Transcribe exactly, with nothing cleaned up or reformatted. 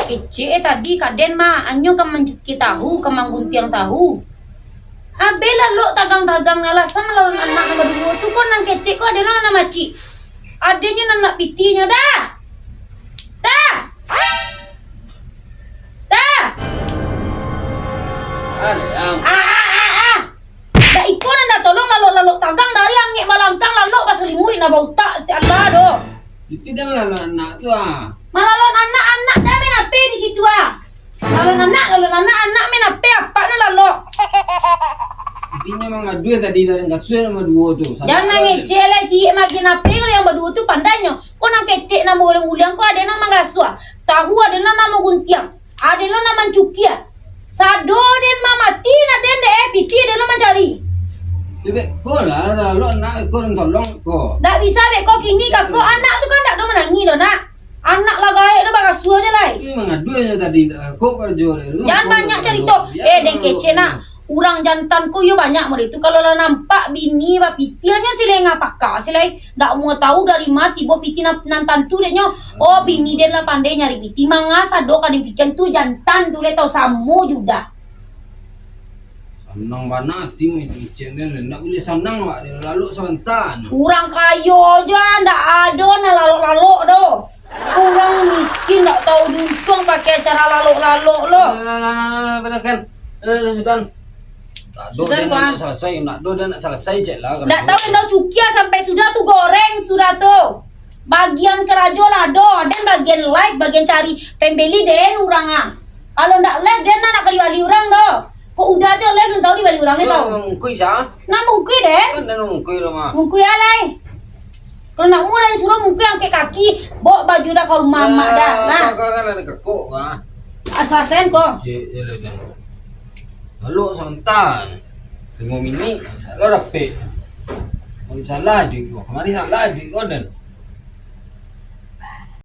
Kecek eh tadi ka den mah, anyo ka mancukia tahu, ka mangguntiang tahu. Abih lalok tagang-tagang, alasan malalok anak nan baduo tu, ko nan ketek ko ado nan macik. Adonyo nan nak pitinyo dah. Dah. Dah. Ah, ah, ah, ah. Dak iko nan dah tolong lalok-lalok tagang dari angek balangkang lalok basalimuik nan bautak, sialah doh. Itu dah malalok anak tu, ah. Malalok anak, anak dah main ape di situ, ah. Lalok anak, lalok anak, anak main ape, apak nan lalok. Intinyo mangadu tadi dari kasuik nomor duo tu. Jan mangecek lai, ciek magian ape kalau yang baduo tu pandainyo. Ko nan ketek nan baguliang-guliang, ko ado nan mangasuah. Tahu ado nan mangguntiang. Ado lo nan mancukia. Sado den mamati, nah den dek eh, piti ado lo mancari. Yo, beko lah, lalok anak beko nan tolong ko. Dak bisa beko kini, kako anak tu kan dak do manangih lo, nak. Anak lah gaek do, bakasuah je lai. Ini mangadu nyo tadi, kako karajo dek lu. Jan banyak carito. Eh, den kecek, nak. Urang jantan ko iyo banyak model tu. Kalau lah nampak bini bapiti, nyo silengah paka silai. Dak muo tahu dari ma tibo piti nan, nan tantu dek nyo. Oh, bini den lah pandai nyari piti. Manga sado ka dipikian tu jantan tu lai tau samo judah. Sanang bana ati mah itu cek den. Ndak buliah sanang, Wak. Dia lalok sabanta. Urang kayo je ndak ado nan lalok-lalok doh. Urang miskin ndak tahu diuntuang pakai cara lalok-lalok lo. Lah, lah, lah, lah, lah, lah, kan. Lah, lah, sudah. Tak ado, sudah, dia nak selesai, nak do, dia nak selesai, cek lah. Ndak tahu, ndak cukia sampai sudah tu, goreng sudah tu. Bagian karajo lah do, den bagian live, bagian cari pembeli den urang ah. Kalau ndak live, den nak ka dibali urang do. Kok udah jo live, belum tahu dibali urang ni tau. Mungkui sa? Nah, mungkui den. Kan den mungkui rumah. Mungkui alai. Kalau nak murah disuruh mungkui angkek kaki, bawa baju dah ka rumah amak dah. Nah. Kau kan ada kekok kah? Asasen ko. Cik, ya lah, dah. Lalu sebentar. Tengok mini, salah dapik. Kemari salah je kau. Kemari salah je kau dan.